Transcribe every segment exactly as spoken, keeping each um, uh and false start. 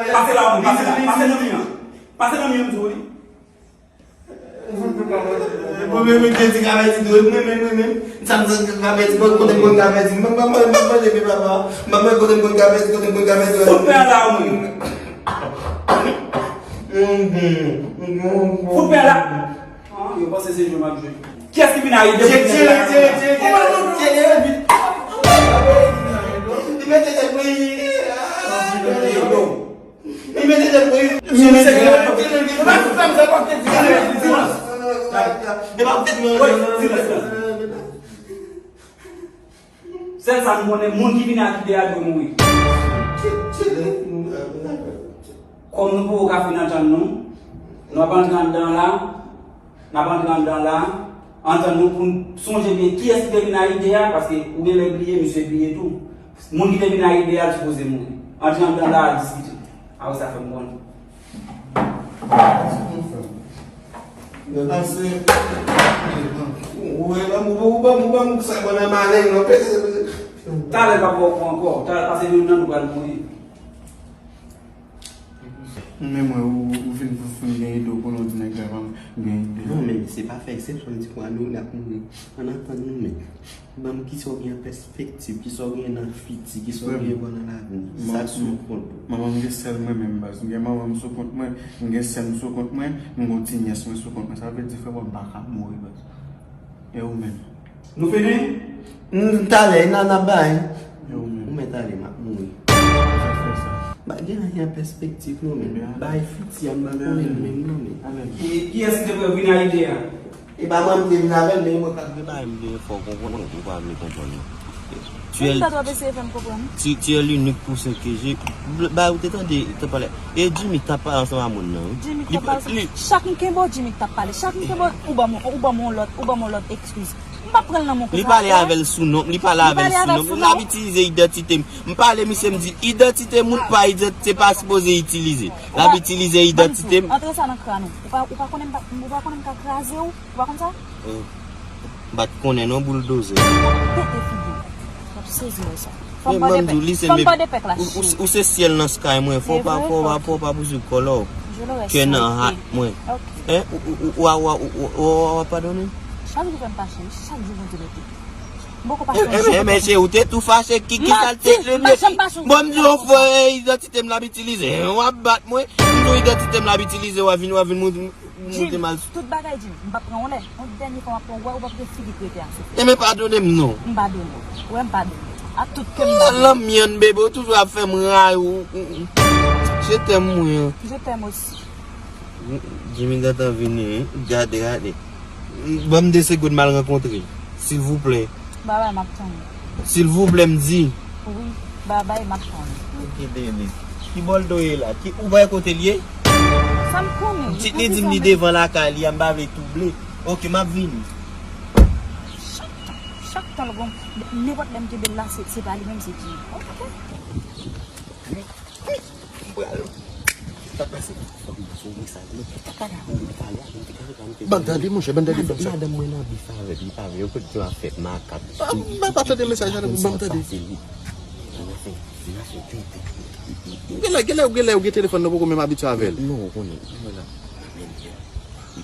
Pase la, pase la, pase nan mi an. Pase nan mi an, m di w, wi. Mwen menm, mwen te di gravèti dwe, mwen menm, mwen menm. Sa m di gravèti, mwen kote mwen gravèti, mwen, mwen, mwen, mwen, mwen, mwen, mwen, mwen, kote mwen gravèti, kote mwen gravèti. Fout pè la, mwen. Fout pè la. An, yo panse se jwe m ap jwe. Kiyès ki vin a ide pou tire, tire, tire, tire, tire, tire. Li mete tèt mwen. Li mete tèt mwen. Li mete tèt mwen. Silans. Silans. Silans. Sèl sa m konnen, moun ki vini ak ide a dwe mouri. Kòm nou poko ka fin antann nou, nou ap antre anndan la, n ap antre anndan la, antann nou pou n sonje byen kiyès ki te vin ak ide a, paske ou gen lè bliye, misye bliye tou. Moun ki te vin ak ide a, l sipoze mouri. Antre anndan la, al diskite. Apre sa, fè m konnen. Pase. Ou wè, ban m, ou ban m, ou ban m sa, ban nan malen, non, pèse. Talè l pa pran w ankò. Talè pase youn nan nou pral mouri. Men mwen, ou, ou vin pou fin gen ide w konnen w di nèg la pa m gen ide. Non, men se pa fè eksepsyon, m di pou nou, n ap mouri. Ann atann nou, men. Ban m kisa w gen an pèspektiv, kisa w gen nan fiti, kisa w gen bò nan lavni. Sa k sou kont ou? Manman m gen sè l mwen menm, baz. M gen manman m sou kont mwen, m gen sè m sou kont mwen, m gen yon ti nyès mwen sou kont mwen. Sa vle di, frè, m pa ka mouri, baz. E ou menm? Nou fini? M, talè, n a, n a bay. E ou menm? Ou menm talè, m ap mouri. Sa fè sa. Pa gen anyen an pèspektiv, non, men. Bay fiti a, m pa konnen menm, non, men. Ki, kiyès ki te pou vin a ide a? E pa mwen m te vin avè l, men mwen k ap vin ba m. Mwen fò w konprann, ou pa vle konprann non. Tu es, m ta twò eseye fè m konprann. Tu, tu es l'unique poussin que j'ai. Ba ou te tande, te pale. E Jimmy t ap pale ansanm a moun nan, wi. Jimmy t ap pale ansanm. Chak m kenbe w, Jimmy t ap pale. Chak m kenbe w, ou ban m, ou ban m yon lòt, ou ban m yon lòt ekskiz. M p ap pran l nan men w konsa. Li pale avè l sou non, li pale avè l sou non. L ap itilize idantite m. M pale misye, m di idantite moun pa idantite pa sipoze itilize. L ap itilize idantite m. Antre sa nan kran ou. Ou pa, ou pa konnen m pa, ou pa konnen m ka kraze w. Ou pa konn sa? M pa t konnen non, bouldoze. M ap pete figi w. M ap sezi wè sa. Fò m pòde pèk. Fò m pòde pèk la, cheri. Ou se syèl nan sky mwen. Fò w pa, fò w pa, fò w pa pouse kòlè w. Kè nan hat mwen. Hein? Ou, ou, ou, ou, ou, ou, ou, ou, ou padone m? Chak jou fè m fache, wi. Chak jou Bondye mete. M poko pa fè yon jou. Enben, enben, cheri, ou te tou fache, ki, ki kalite de... M pa janm fache. Bon, m di w, fò, eh, idantite m l ap itilize. Hein, w ap bat mwen. M di w, idantite m l ap itilize, w ap vin, w ap vin moute, moute mal. Tout bagay, Jim, m p ap pran yon lè. Yon dènye fwa m ap pran, w wè, ou p ap gen figi k rete a, Sophie. Enben, padone m non. M padone w. Ou wè, m padone w. Ak tout kè m, m padone w. Lanmyann, bebe, ou toujou ap fè m ray, ou, ou, ou. Je t'aime mwen. Je t'aime aussi. Jimmy gentan vini, wi. Gade, gade. Ban m de segonn m al rankontre l. Silvouplè. Babay, m ap tann ou. Silvouplè, m di. Wi, babay, m ap tann ou. Ok, bebe. Ki bò l do ye la? Ki, ou wè kote l ye? Sa m konnen. Pitit li di m li devan lakay li a, m pa vle twouble. Ok, m ap vini. Chak tan, chak tan l gon, nenpòt lè m kenbe l la, se, se pa li menm, se Jimmy. Ok. M pral. Sa pase? Fòk m voye mesaj mwen. Papa la konn li pale a, men te gade pa m te... Ban m tande, monchè, ban m tande, ban m sa. Madanm mwen nan bif avè l, li pa vle, yo konn gen afè makak. Ah, m pa tande mesaj la, ban m tande. Sa se li. Nan afè, nan afè tenten. Genlè, genlè, genlè, ou gen telefòn nan, poko menm abitye avè l. Non, ou konnen. Mwen la. Men,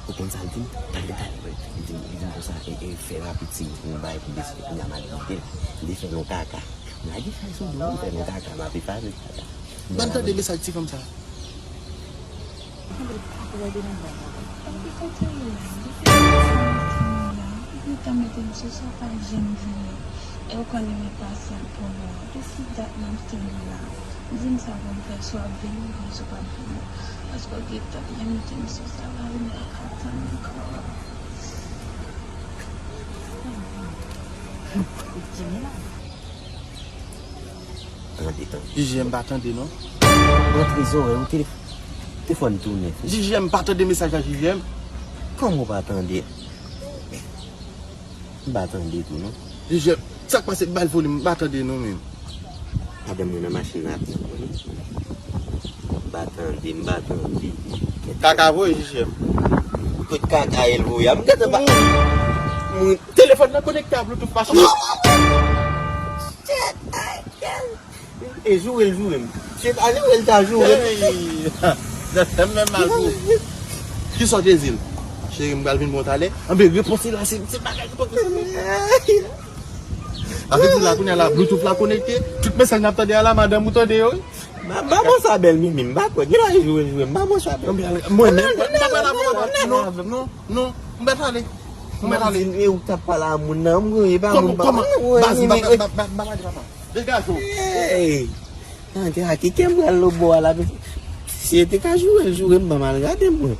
ou konn sa l di m? Talè, talè, li di m, li di m konsa, e, e, fè rapid, se yon bagay pou deside, kounye a m al kite l. Li fè yon kaka. M lage chay sou do, m fè yon kaka, m ap efase kaka. Ban m tande mesaj ti fanm sa. Anpil ap rède nan bèl la. Anpil kote yo ye? Li fè yon ti moun la. Li gentan mete m sou sa, pa janm vini. E ou konnen m enpasyant pou nou. Depi dat m ap tann ou la. Di m sa pou m fè, si w ap vini oubyen si w p ap vini. Paske w gentan byen mete m sou sa la, m pa ka tann ankò. Jimmy la. Tande, tande. J J M pa tande, non. Rantre zòrèy ou, telef-, telefòn tounen. J J M pa tande mesaj la, J J M. Kòman w pa tande? M pa tande tou, non. J J M, sa k pase? Ba l volim, m pa tande, non, menm. Madanm mwen nan machin nan ap tann mwen. M pa tande, m pa tande. Kaka voye, J J M. Kot kaka e l voye a? M gentan pa... Mwen, telefòn nan konekte a Bluetooth, pa sou. E joure l joure m. Se pa joure l ta joure m. Hey! Zèt fè m menm mal pou ou. Kisa w te di l? Cheri, m pral vin bon talè. Anben, repons li la, se, se bagay ki poko fini. Avèk ou la, kounye a la, Bluetooth la konekte. Tout mesaj n ap tande a la, madanm ou tande yo, wi. M pa, m pa bon sa bèl Mimi, m pa kwè. Gen lè e joure l joure m, m pa bon sa bèl. Anben, mwen menm, mwen pa pral avè w, non, non, non, m mèt ale. M mèt ale. E ou k t ap pale a moun nan, m e pa moun papa. Kòman, kòman? Baz, m pa, m pa, m pa, m pa pale papa. Degaje w. Hey! Tande a ki kè m pral lòtbò a la. Si e te ka joure l joure m, ban m al gade mwen.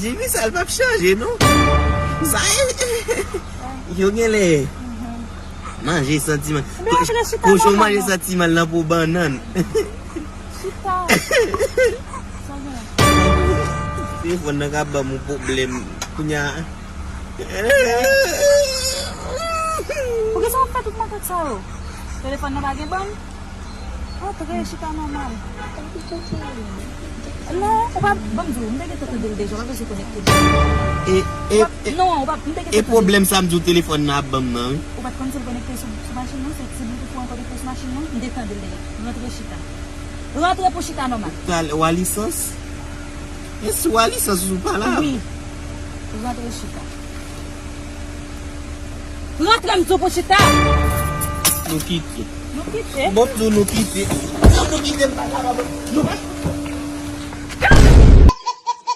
Jimmy, sa l p ap chanje, non. Sa e, yo genlè manje santiman. Kochon manje santiman nan po bannann. Chita. Telefòn nan ka ban m yon pwoblèm. Kounye a. Poukisa w ap fè tout makak sa yo? Telefòn nan pa gen bann? Antre, chita nòmal. Non, ou pa, ban m di w, m te gentan tande l deja, w pa bezwen konekte. E, e, non, ou pa, m te gentan tande l. E pwoblèm sa m di w telefòn nan ap ban m nan, wi. Ou pa t konn si l konekte sou, sou machin nan, se, se Bluetooth ou an konekte sou machin nan, m te tande l deja. Rantre chita. Rantre pou chita nòmal. Talè, w a lisans? E si w a lisans ou pa la? Wi. Rantre chita. Rantre m di w pou chita. Nou kite. Nou kite? Bon, m di w nou kite. Nou kite m pa la, nou pa.